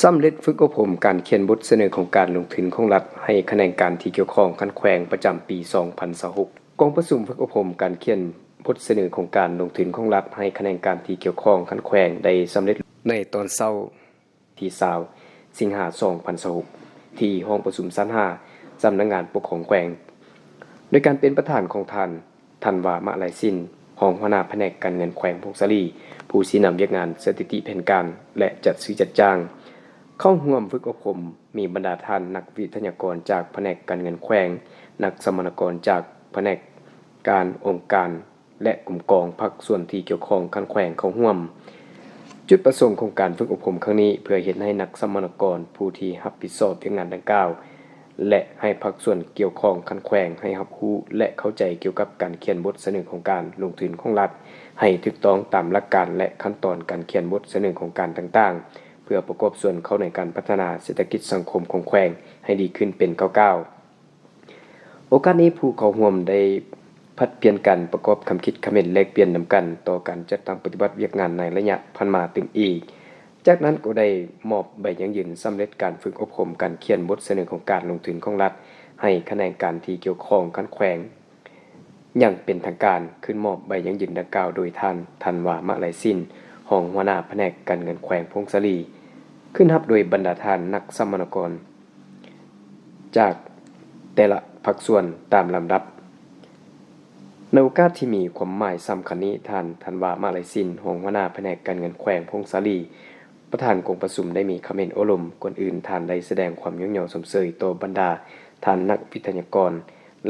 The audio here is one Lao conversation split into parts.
ສຳເລັດຝຶກອົບຮົມການຂຽນບົດສະເໜີໂຄງການລົງທຶນຂອງລັດໃຫ້ຂະແໜງການທີ່ກ່ຽວຂ້ອງຂັ້ນແຂວງປະຈຳປີສອງພັນຊາວຫົກ. ກອງປະຊຸມຝຶກອົບຮົມການຂຽນບົດສະເໜີໂຄງການລົງທຶນຂອງລັດໃຫ້ຂະແໜງການທີ່ກ່ຽວຂ້ອງຂັ້ນແຂວງໄດ້ສຳເລັດໃນຕອນເຊົ້າ ທີຊາວ ສິງຫາ ສອງພັນຊາວຫົກ ທີ່ຫ້ອງປະຊຸມຊັ້ນຫ້າ ສຳນັກງານປົກຄອງແຂວງ ໂດຍການເປັນປະທານຂອງທ່ານ ທັນວາ ມະໄລສິນ ຮອງຫົວໜ້າພະແນກການເງິນແຂວງຜົ້ງສາລີ ຜູ້ຊີ້ນຳວຽກງານສະຖິຕິແຜນການ ແລະ ຈັດຊື້ຈັດຈ້າງ. ເຂົ້າຮ່ວມຝຶກອົບຮົມມີບັນດາທ່ານນັກວິທະຍາກອນຈາກພະແນກການເງິນແຂວງ, ນັກສຳມະນາກອນຈາກພະແນກການອົງການ ແລະ ກົມກອງພາກສ່ວນທີ່ກ່ຽວຂ້ອງຂັ້ນແຂວງເຂົ້າຮ່ວມ. ຈຸດປະສົງຂອງການຝຶກອົບຮົມຄັ້ງນີ້ ເພື່ອເຮັດໃຫ້ນັກສຳມະນາກອນຜູ້ທີ່ຮັບຜິດຊອບວຽກງານດັ່ງກ່າວ ແລະ ໃຫ້ພາກສ່ວນກ່ຽວຂ້ອງຂັ້ນແຂວງໃຫ້ຮັບຮູ້ ແລະ ເຂົ້າໃຈກ່ຽວກັບການຂຽນບົດສະເໜີໂຄງການລົງທຶນຂອງລັດ ໃຫ້ຖືກຕ້ອງຕາມຫຼັກການ ແລະ ຂັ້ນຕອນການຂຽນບົດສະເໜີໂຄງການຕ່າງໆ ເພື່ອປະກອບສ່ວນເຂົ້າໃນການພັດທະນາເສດຖະກິດສັງຄົມຂອງແຂວງໃຫ້ດີຂຶ້ນເປັນກ້າວໆ. ໂອກາດນີ້ ຜູ້ເຂົ້າຮ່ວມໄດ້ຜັດປ່ຽນກັນປະກອບຄຳຄິດຄຳເຫັນແລກປ່ຽນນຳກັນຕໍ່ການຈັດຕັ້ງປະຕິບັດວຽກງານໃນໄລຍະຜ່ານມາຕື່ມອີກ. ຈາກນັ້ນກໍໄດ້ມອບໃບຢັ້ງຢືນສຳເລັດການຝຶກອົບຮົມການຂຽນບົດສະເໜີໂຄງການລົງທຶນຂອງລັດໃຫ້ຂະແໜງການທີ່ກ່ຽວຂ້ອງຂັ້ນແຂວງ ຢ່າງເປັນທາງການ, ຂຶ້ນມອບໃບຢັ້ງຢືນດັ່ງກ່າວໂດຍທ່ານ ທັນວາ ມະໄລສິນ ຮອງຫົວໜ້າພະແນກການເງິນແຂວງຜົ້ງສາລີ, ຂຶ້ນຮັບໂດຍບັນດາທ່ານນັກສຳມະນາກອນຈາກແຕ່ລະພາກສ່ວນຕາມລຳດັບ. ໃນໂອກາດທີ່ມີຄວາມໝາຍສຳຄັນນີ້, ທ່ານ ທັນວາ ມະໄລສິນ ຮອງຫົວໜ້າພະແນກການເງິນແຂວງຜົ້ງສາລີ ປະທານກອງປະຊຸມ ໄດ້ມີຄຳເຫັນໂອ້ລົມ. ກ່ອນອື່ນ, ທ່ານໄດ້ສະແດງຄວາມຍ້ອງຍໍຊົມເຊີຍຕໍ່ບັນດາທ່ານນັກວິທະຍາກອນ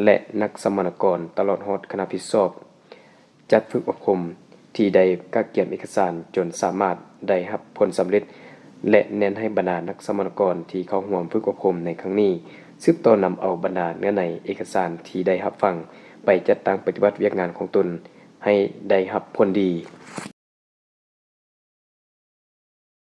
ແລະ ນັກສຳມະນາກອນ, ຕະຫຼອດຮອດຄະນະຜິດຊອບຈັດຝຶກອົບຮົມ ທີ່ໄດ້ກະກຽມເອກະສານຈົນສາມາດໄດ້ຮັບຜົນສຳເລັດ ແລະ ແນະນຳໃຫ້ບັນດານັກສຳມະນາກອນທີ່ເຂົ້າຮ່ວມຝຶກອົບຮົມໃນຄັ້ງນີ້ ສືບຕໍ່ນຳເອົາບັນດາເນື້ອໃນເອກະສານທີ່ໄດ້ຮັບຟັງໄປຈັດຕັ້ງປະຕິບັດວຽກງານຂອງຕົນໃຫ້ໄດ້ຮັບຜົນດີ.